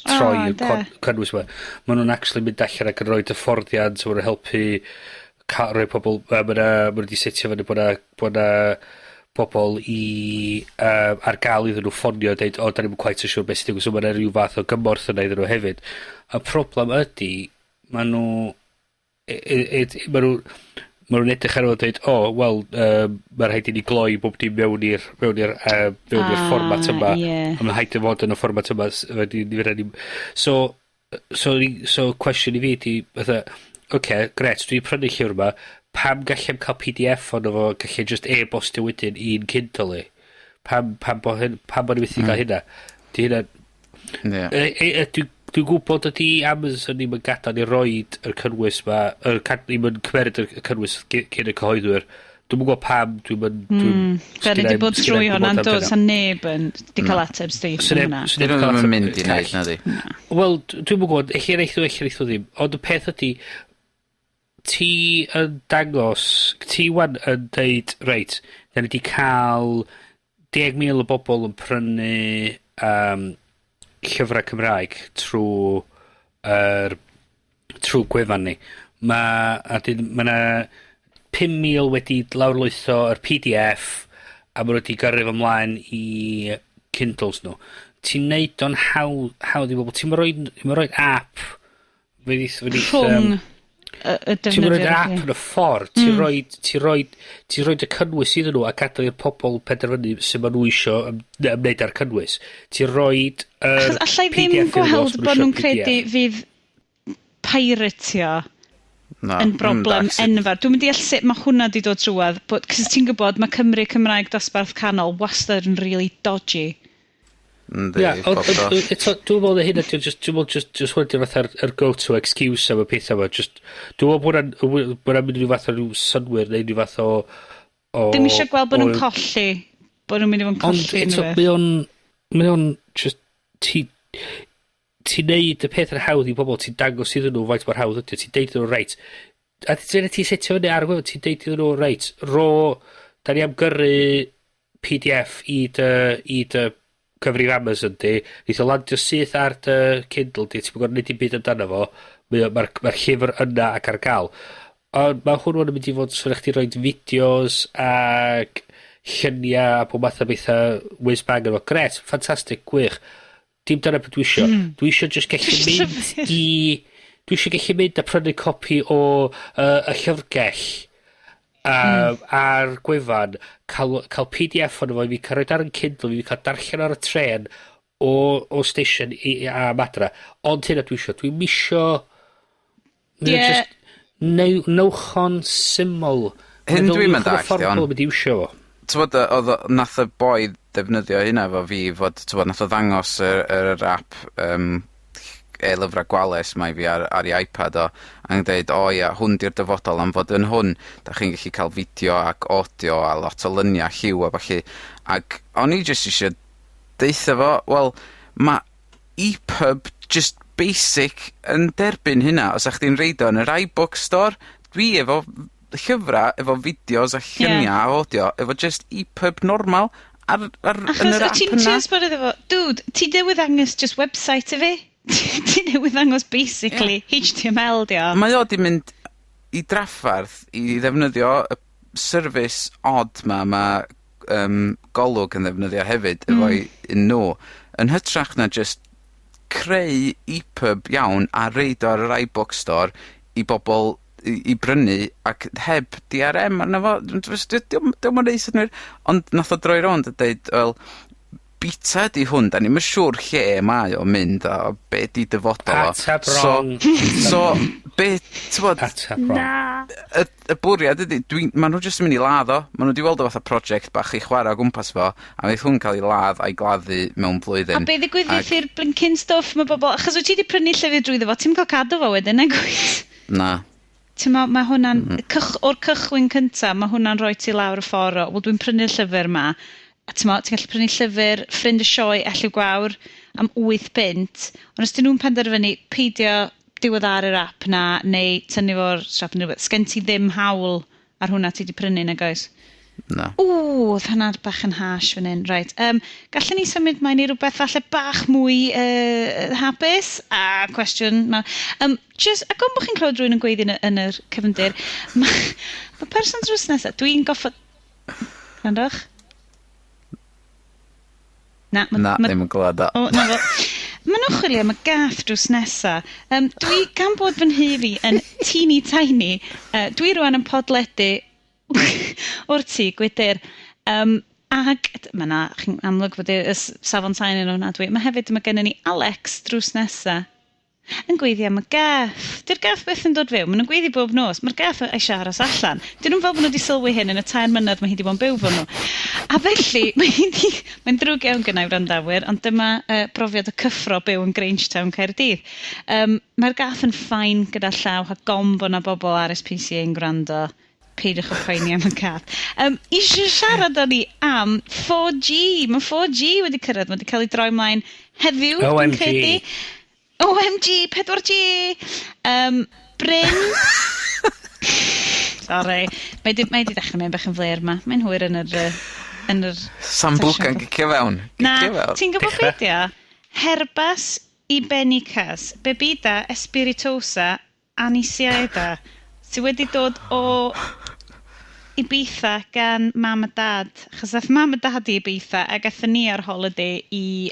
troi O, y de. cynnwys yma. Ma' nhw'n actually mynd allan ac yn rhoi hyfforddiant, ma' nhw'n helpu rhoi pobl, ma' nhw wedi setio fyny bod 'na bobl i ar gael iddyn nhw ffonio a deud, o, da ni'm quite so siŵr beth sy'n digwydd, so ma' 'na ryw fath o gymorth yna iddyn nhw hefyd. Y problem ydy, ma' nhw'n edrych ar ôl a deud, o, wel, ma' rhaid i ni gloi bob dim mewn i'r fformat yma. A ma' rhaid i fod yn y fformat yma. Rhaid i. So cwestiwn i fi ydi, fatha, oce, grêt, dwi'n prynu llyfr yma, pam gallai'm cael PDF ono fo, gallai just e-bostio wedyn i'n Kindle i? Pam bod ni methu cael hynna? Di hynna. Dwi'n gwybod ydi Amazon ddim yn gadael ni roid yr cynnwys ma, ddim yn cymeryd y cynnwys cyn y cyhoeddwyr. Dwi'm yn gwybod pam, dwi'n mynd. Da ni wedi bod trwy hwnna'n dod, sa neb yn di cael ateb Steve am hwnna. Dyn nhw ddim yn mynd i wneud, na di. Wel, dwi'm yn gwybod, ella neith nhw, ella neith nhw ddim. Ond y peth ydi, ti yn dangos, ti wan yn deud, reit, da ni wedi cael 10,000 o bobl yn prynu llyfrau Cymraeg trwy gwefan ni. A dyn, ma' 'na 5,000 wedi lawrlwytho yr PDF a ma' nhw wedi gyrru fo ymlaen i Kindles nhw. Ti'n neud o'n hawdd i bobl. Ti'n rhoi app fe neith, Rhwng y Ti'n rhoi'r defnyddwyr. App yn y ffordd, ti'n rhoid y cynnwys iddyn nhw a gadael i'r pobl penderfynu sut ma' nhw isio ymwneud â'r cynnwys. Ti'n rhoid yr Achos allai ddim PDF iddyn nhw os gweld ma' nhw bod isio nhw'n PDF. credu fydd piratio Na, yn broblem mm, enfawr. Dwi'n mynd i deall sut mae hwnna 'di dod trwadd, bod, cos ti'n gwybod, mae Cymru Cymraeg dosbarth canol wastad yn really dodgy. Yndi, Ia, ond pob tro. ond eto, dwi'n meddwl na hynna 'di o jyst, dwi'n meddwl jyst, jyst hwn 'di'r fatha'r yr go-to excuse am y petha 'ma, jyst, dwi'n meddwl bod hwnna'n, bod hwnna'n mynd i ryw fath o ryw synnwyr neu ryw fath o Dim eisiau gweld bod nhw'n colli. Bod nhw'n mynd i fod yn Ond colli eto, unrhyw beth. mae o'n just, ti'n neud y peth yn hawdd i bobl, ti'n dangos iddyn nhw faint mor hawdd ydy o, ti'n deud iddyn nhw, reit, a ti'n ti setio fyny ar y gwefan, ti'n deud iddyn nhw, reit, ro, da ni am gyrru PDF i dy cyfrif Amazon di, neith o landio syth ar dy Kindle di, ti'n gwybod neud dim byd amdano fo, ma llyfr yna ac ar gael. Ond mae hwn yn mynd i fod, swn chdi roid fideos ag lluniau a pob math o bethau whiz bang efo. Gret, ffantastig, gwych. Dim dyna beth dwi isio. Dwi isio just gallu Dwi isio mynd llyfr. i... Dwi isio gallu mynd a prynu copi o y llyfrgell ar gwefan, cael PDF ono fo i fi cael roid ar yn Kindle, i fi cael darllen ar y tren o station i am adra. Ond hynna dwi isio. Dwi'm isio. Mae o just newch o'n syml. Hyn dwi'm yn Meddyliwch am y dallt, ffordd iawn. pobl yn mynd i iwsio fo. T'mod oedd nath y boi ddefnyddio hynna efo fi fod, t'mod, nath o ddangos yr app e-lyfra Gwales mae fi ar 'i iPad o, a yn deud, "O ia, hwn 'di'r dyfodol am fod yn hwn, dach chi'n gallu ca'l fideo ac audio a lot o lynia lliw a ballu." Ac o'n i jyst isio deutha fo, wel, ma' EPUB just basic yn derbyn hynna os 'ach chdi'n roid o yn yr iBook store. Dwi efo llyfra efo fideos a llunia a audio efo just EPUB normal ar yn Achos yr o app ti'n yna. ti'n esbonio iddo fo, dude, ti newydd ddangos just website i fi. Ti newydd ddangos basically HTML di o. Mae o 'di mynd i draffarth i ddefnyddio y service odd 'ma ma' Golwg yn ddefnyddio hefyd efo'i un nhw, yn hytrach na just creu EPUB iawn a roid o ar yr iBook store i bobol i brynu ac heb DRM arno fo. Dio'm yn neud synnwyr, ond nath o droi rownd a deud, wel, beta 'di hwn, 'dan ni'm yn siŵr lle mae o'n mynd a be' 'di dyfodol o. Atab So, wrong. so be', t'mod, Atab wrong. y bwriad ydi, ma' nw jyst yn mynd i ladd o. Ma' nw 'di weld o fatha project bach i chwara o gwmpas fo, a neith hwn ca'l 'i ladd a'i gladdu mewn blwyddyn. A be ddigwyddith i'r blinking stuff mae bobl? Achos wyt ti 'di prynu llyfr drwyddo fo, ti'n cael cadw fo wedyn, nag wyt? Na. Ti'n mo, mae hwnna'n, o'r cychwyn cynta, mae hwnna'n rhoi ti lawr y ffordd o, wel, dwi'n prynu'r llyfr ma, a ti'n mo, ti'n gallu prynu llyfr ffrind y sioe Elliw Gwawr am 8 bunt, ond os dyn nhw'n penderfynu peidio diweddaru'r app na, neu tynnu fo'r siop neu rhywbeth, sgen ti ddim hawl ar hwnna ti 'di prynu, nag oes? Na. Ww, oedd hwnna bach yn harsh fan hyn. Right. Gallwn ni symud mlaen i rhywbeth falle bach mwy hapus? A cwestiwn. Ma, just, a gwybod bod chi'n clywed rhywun yn gweiddi yn yr cefndir, mae ma person drws nesaf, dwi'n goffod. Gwrandwch. Na, ma, Na, ma, ddim yn glywed o. O, na fo. Ma' nhw'n chwilio am y gath drws nesa. Dwi, gan bod fy nhŷ fi yn teeny tiny, dwi rwan yn podledu o'r tŷ gwydyr. Ag, ma' 'na, chi'n amlwg bod y safon sain yn ofnadwy. Mae hefyd, mae gennym ni Alex drws nesa yn gweiddi am y gath. Di'r gath byth yn dod fyw. Maen nhw'n gweiddi bob nos. Mae'r gath eisiau aros allan. Dyn nhw'n fel bod nhw wedi sylwi hyn yn y 3 mlynedd mae hi wedi bod yn byw fo nhw. A felly, mae'n ddrwg iawn gynnau wrandawyr, ond dyma brofiad o cyffro byw yn Grangetown, Caerdydd. Mae'r gath yn fine gyda llaw, a gom bod 'na bobl RSPCA yn gwrando. Peidiwch â poeni am y cath. Eisiau siarad â ni am 4G. Mae 4G wedi cyrraedd. Mae wedi cael ei droi ymlaen heddiw, dwi'n OMG. credu. OMG, 4G! Bryn. Sorry. Mae di dechrau mynd bach yn fler ma. Mae'n hwyr yn yr Sambuca'n sesiwn. gicio fewn. Na, Gicio fewn. ti'n gwybod Dechrau. beth ia? Herbas Ibenicas, Bebida Espiritosa Anisiaida, sydd wedi dod o Ibiza gan mam a dad. Achos ath mam a dad i Ibiza ac athyn ni ar holiday i...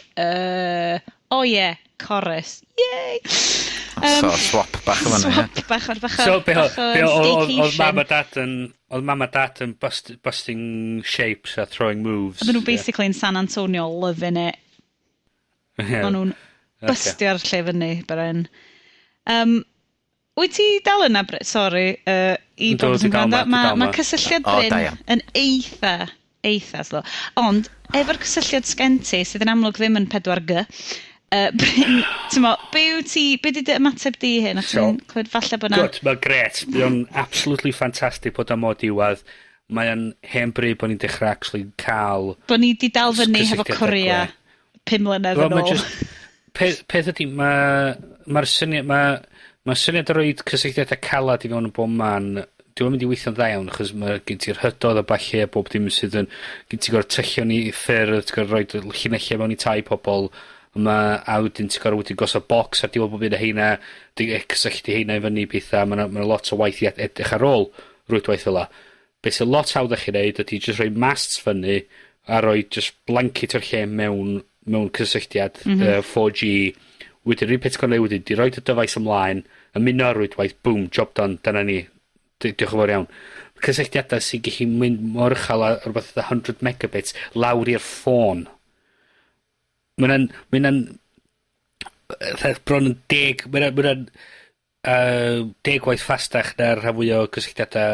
Oh yeah, Corus. Yay! So, swap bach o fan'na, ie? Swap bach o'r bach o So, be bach o be oedd mam staycation. a dad yn, oedd mam a dad yn busting shapes a throwing moves. Oedden nhw basically in San Antonio loving it. Yeah. O'n nhw'n bustio'r lle fyny, Bryn. Wyt ti dal yna, Bryn? Sorry, i Yndw, bobl sy'n dwi dal gwrando. 'ma, dwi Mae dal ma 'ma. cysylltiad O, Bryn da iawn. yn eitha, eitha slow. Ond, efo'r cysylltiad sgen ti, sydd yn amlwg ddim yn 4G, Bryn, t'mo, be wyt ti, be 'di dy ymateb di i hyn? Achos So, dwi'n clywed falle bo' 'na... Good, mae'n grêt. Mae o'n absolutely fantastic bod o mor diwadd. Mae o'n hen bryd bod ni'n dechrau actually cael... Bo' ni 'di dal fyny hefo cysylltiadau Corea gwe. 5 mlynedd Wel, yn mae ôl. just... Peth ydy, mae'r syniad, ma syniad o roid cysylltiadau calad i fewn yn bob man, dwi'n mynd i weithio'n dda iawn, achos mae gen ti'r hydodd a ballu a bob dim sydd yn, gen ti gorfod tyllo ni i ffyrdd, ti'n gorfod roid llinellau mewn i tai pobol, a wedyn ti'n gorfod wedyn gosod box ar diwedd bob un o heina, di cysylltu heina i fyny pethau, mae 'na lot o waith i edrych ar ôl rwydwaith fel 'a. Be sy'n lot hawdd i chi neud ydy jyst rhoi masts fyny a rhoi just blanket o'r lle mewn cysylltiad 4G. Wedyn, yr un peth ti'n gorfod neud wedyn, di roid y dyfais ymlaen, ymuno ar rwydwaith, boom, job done, dyna ni. Diolch yn fawr iawn. Cysylltiadau sy'n gallu mynd mor uchel â rhywbeth fatha 100 megabits lawr i'r ffôn. Ma' hwnna'n fatha bron yn 10, ma' hwnna'n 10 gwaith ffastach na'r rhan fwya o cysylltiada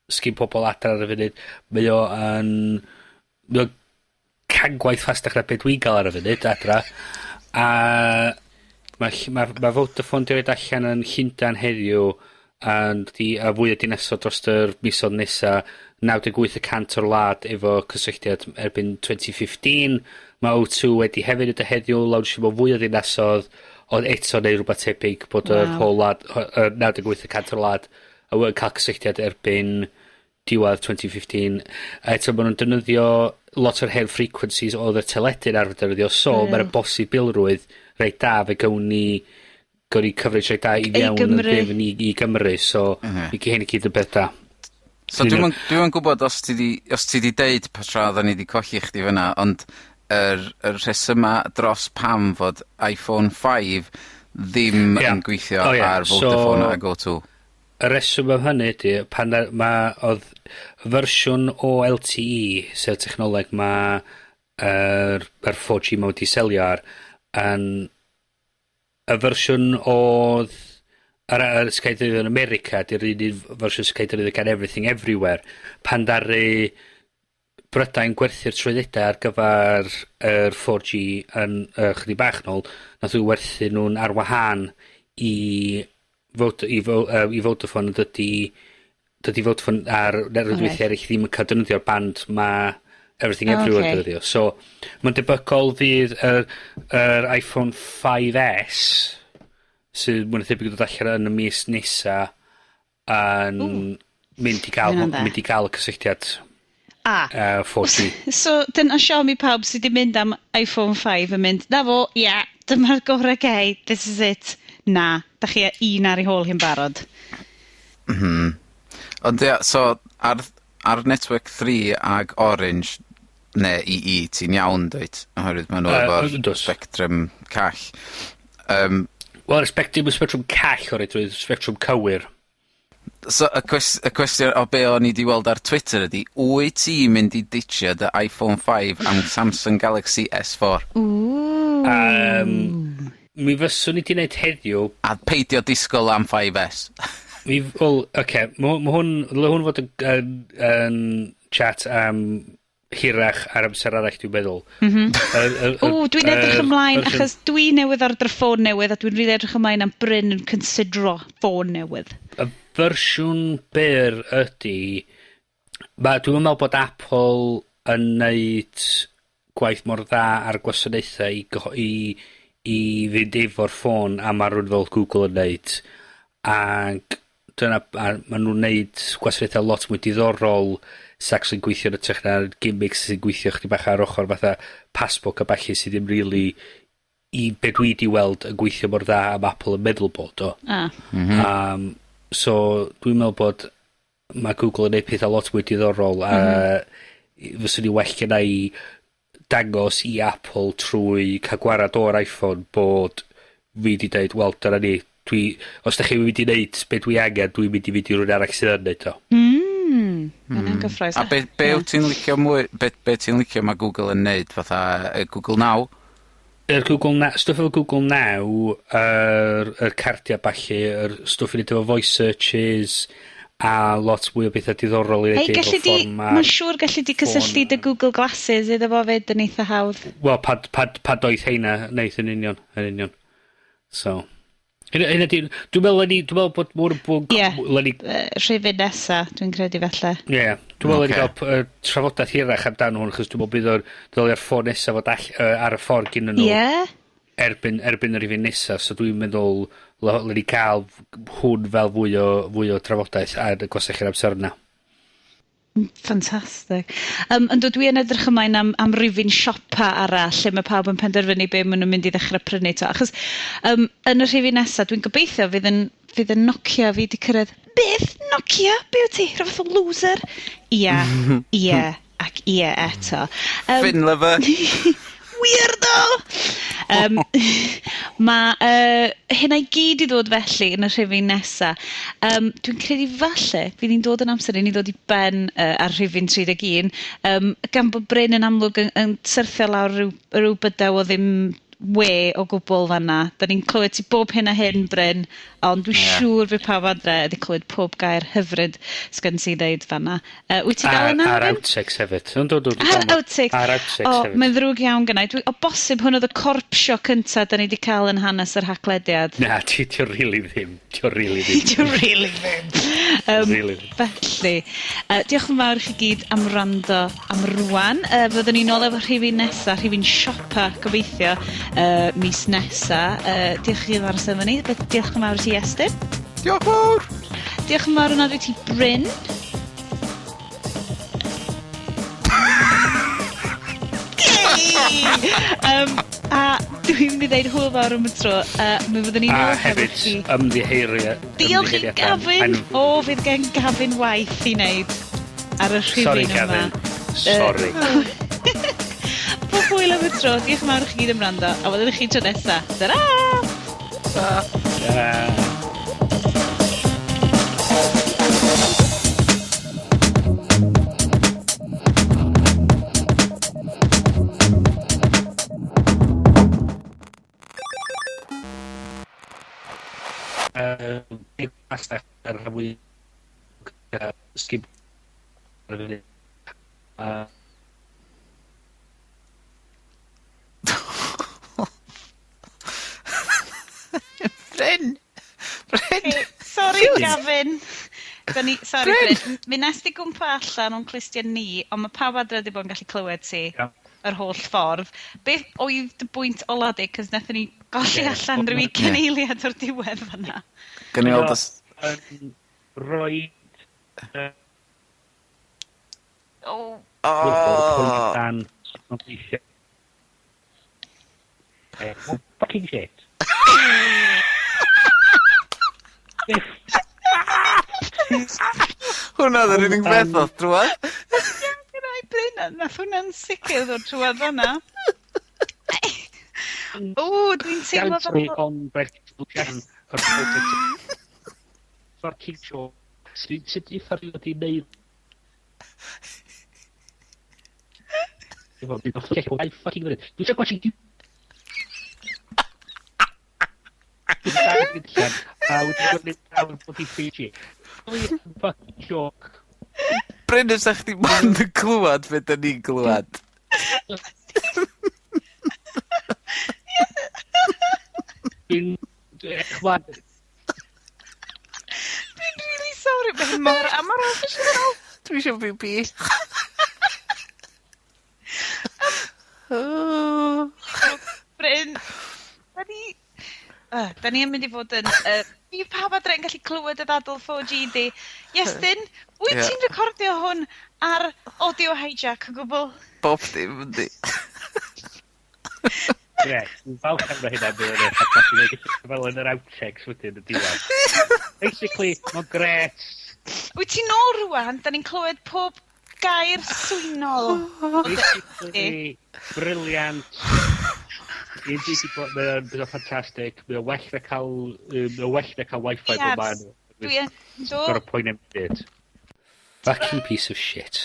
sgin pobol adra ar y funud. Mae o 100 gwaith ffastach na be dwi'n ga'l ar y funud adra. A ma' Vodafone 'di roid allan yn Llundan heddiw a fwy o dinasodd dros yr misodd nesa, 98% o'r wlad efo cysylltiad erbyn 2015. Ma' O2 wedi hefyd neud o heddiw, lawnsio mewn fwy o ddinasodd, ond eto neud rwbath tebyg bod yr whole wlad, 98% o'r wlad yn ca'l cysylltiad erbyn diwedd 2015. A eto ma' nw'n defnyddio lot o'r hen frequencies oedd y teledu'n arfer defnyddio, so ma' 'na bosibilrwydd reit da fe gawn ni coverage reit da i I fewn yn Gymru. ddefn i Gymru, so i hyn i gyd yn beth da. So dwi'm yn gwbod os ti 'di deud pa tra oddan ni 'di colli chdi fyna, ond yr rhesyma dros pam fod iPhone 5 ddim yn gweithio O, ie. ar Vodafone ag O2. Y reswm am hynny ydy, pan oedd fersiwn o LTE, sef technoleg ma' yr 4G ma wedi selio ar, yn y fersiwn oedd yr sy'n cael ei ddefnyddio yn America, di'r un fersiwn sy'n cael ei defnyddio gan Everything Everywhere. Pan ddaru Brydain gwerthu'r trwyddedau ar gyfer yr 4G yn chydig bach nôl, nath nhw werthu nhw'n ar wahân i Vodafone, yn dydy Vodafone ar rwydweithiau eraill ddim yn cael defnyddio'r band ma' Everything Everywhere defnyddio. So, mae'n debygol fydd yr iPhone 5S sydd mwy na thebyg yn dod allan yn y mis nesa yn mynd i gael, Ma' hynna'n dda. mynd i gael y cysylltiad 4G. So, dyna siom i pawb sydd wedi mynd am iPhone 5 yn mynd, na fo, ie, yeah, dyma'r gorau gei, this is it. Na, da chi un ar ei hôl hi'n barod. Ond ia, so ar Network 3 ag Orange neu EE, ti'n iawn, dwyt? Oherwydd ma' nhw efo'r Yndws. spectrum call. Wel, y spectrum call o'r reidrwydd, spectrum cywir. So y cwestiwn o be o'n i 'di weld ar Twitter ydi, wyt ti'n mynd i ditchio dy iPhone 5 am Samsung Galaxy S4? Ooh. Mi fyswn i 'di neud heddiw. A peidio disgwyl am 5S. Wel, oce, okay, ma hwn, ddyle hwn fod yn chat am hirach ar amser arall, dwi'n meddwl. O, dwi'n edrych ymlaen, achos dwi newydd ordro ffôn newydd, a dwi'n rili edrych ymlaen am Bryn yn considero ffôn newydd. Y fersiwn byr ydy, dwi'n meddwl bod Apple yn neud gwaith mor dda ar gwasanaethau i fynd efo'r ffôn a ma' rywun fel Google yn neud. Ag dyna, a ma' nw'n neud gwasanaethau lot mwy diddorol sy'n actually gweithio yn hytrach na'r gimmicks sy'n gweithio chdi bach ar ochr fatha Passbook a ballu sydd ddim really i be dwi 'di weld yn gweithio mor dda am Apple yn meddwl bod o. So dwi'n meddwl bod ma' Google yn neud pethau lot mwy diddorol a fyswn i well genna i dangos i Apple trwy ca'l gwarad o'r iPhone bod fi 'di deud, "Wel, dyna ni, dwi, os 'dach chi mynd i neud be dwi angen, dwi'n mynd i fynd i rywun arall sydd yn neud o." Mm. Hwnna'n gyffrous. A be wyt ti'n licio mwy, be ti'n licio ma' Google yn neud, fatha Google Now? Yr Google Now, stwff efo Google Now, yr cardia ballu, yr stwff i neud efo voice searches, A lot mwy o bethau diddorol i Hei, neud efo gallu di, ffordd ma'r mae'n siŵr gallu di cysylltu dy Google Glasses iddo fo 'fyd yn eitha hawdd. Wel, pad doeth heina, neith yn union, yn union. So, hynna di, dwi'n meddwl dwi'n meddwl bod mwyn bwnc... Ie. Lenni... Rhifyn nesa, dwi'n credu falle. Ie, yeah, dwi'n meddwl Ocê. okay. gael trafodaeth hirach amdano hwn, achos dwi'n meddwl bydd o'r ddylia'r ffôn nesa fod ar y ffordd gyn nhw erbyn yr rhifyn nesa, so dwi'n meddwl le ni cael hwn fel fwy o trafodaeth ar y gwasanaeth yr amser yna. Ffantastig. Yndw, dwi yn edrych ymlaen am rifyn siopa arall, lle mae pawb yn penderfynu be maen nhw'n mynd i ddechrau prynu to. Achos yn y rhifyn nesa, dwi'n gobeithio fydd yn Nokia fi 'di cyrraedd. Beth? Nokia? Be wyt ti? Rhyw fath o loser? Ia, ie, ac ie eto. Fin lover. Weirdo! Ma' hynna i gyd i ddod felly yn y rhifyn nesa. Dwi'n credu falle fydd hi'n dod yn amser i ni ddod i ben ar rhifyn 31, gan bod Bryn yn amlwg yn syrthio lawr ryw bydew o ddim we o gwbl fanna. Da ni'n clywed ti bob hyn a hyn, Bryn, ond dwi'n siŵr fydd pawb adre wedi clywed pob gair hyfryd sgen ti ddeud fanna. Wyt ti dal yna, Ar Bryn? outtakes hefyd. Yndw, yndw, dwi Ar dal yma. outtakes. Ar outtakes O, hefyd. mae'n ddrwg iawn gennai. Dwi, o bosib hwn oedd y corpsio cynta da ni wedi cael yn hanes yr Haclediad. Na, ti o really ddim. Ti o really ddim. Ti o really ddim. Really ddim. Felly, diolch yn fawr i chi gyd am wrando am rwan. Fyddwn ni nôl efo rhifyn nesa, rhifyn siopa, gobeithio, mis nesa. Diolch i chi am aros efo ni. Diolch yn fawr i ti, Iestyn. Diolch fawr! Diolch yn fawr yn i ti, Bryn. Yay! A dwi'n mynd i ddeud hwyl fawr am y tro. Mi fyddwn ni'n A ôl hefo hefyd chi. Diolch i ymddiheurio Gavin. O, fydd gen Gavin waith i wneud ar y rhifyn Sorry, yma. Gavin. Sorry. Pob hwyl am y tro. Diolch yn fawr i chi gyd am wrando. A welwn i chi tro nesa. Ta-ra! Ta. Ta. Big pasta ar rhan fwy skip ar y funud. Bryn! Bryn! Sorry, Gavin. Da ni, sorry, Bryn! Bryn. Mi nes di gwmpa allan o'n clustia ni, ond mae pawb adre wedi bod yn gallu clywed ti yr holl ffordd. Beth oedd dy bwynt ola di? Cos nethon ni golli allan rhyw ugain eiliad o'r diwedd fanna. Gawn ni weld os... Yn rhoi O, O! Dan weithio. Fucking shit. Hwnna oedd yr unig beth oedd drwad. Gyda'i Bryn, nath hwnna'n sicr ddod trwad fanna. O, dwi'n teimlo fel... Gantry on Brexit. Fucking sure. Sut i ffordd wedi neud? Efo, dwi'n fucking fucking minute. Dwi'n siarad gwachio Dwi'n a wedi gwneud awr bod i Fiji. Fucking joke. Bryn, os chdi mond yn clywed be da ni'n glywed. Dwi'n... Chwan, Dwi'n really sorry, mae'n mor amhroffesiynol. Dwi eisiau byw pi. Oh. Bryn, da ni... Da ni yn mynd i fod yn... Fydd pawb adre yn gallu clywed y ddadl 4G di. Iestyn, wyt ti'n recordio hwn ar audio hijack o gwbl? Bob dim yndi. Ie, dwi'n falch am hynna, bydd yn ffantastig. Fel yn yr outtakes wedyn y diwedd. Basically, mae'n gret. Wyt ti'n nôl rwan, da ni'n clywed pob gair swynol. Basically, brilliant. Un dwi 'di bod, mae o'n bydd o'n ffantastig. Mae o'n well na cael, mae o'n well na cael wifi bob man. Dwi yn... Do. Gorau poeni am byd. Fucking piece of shit.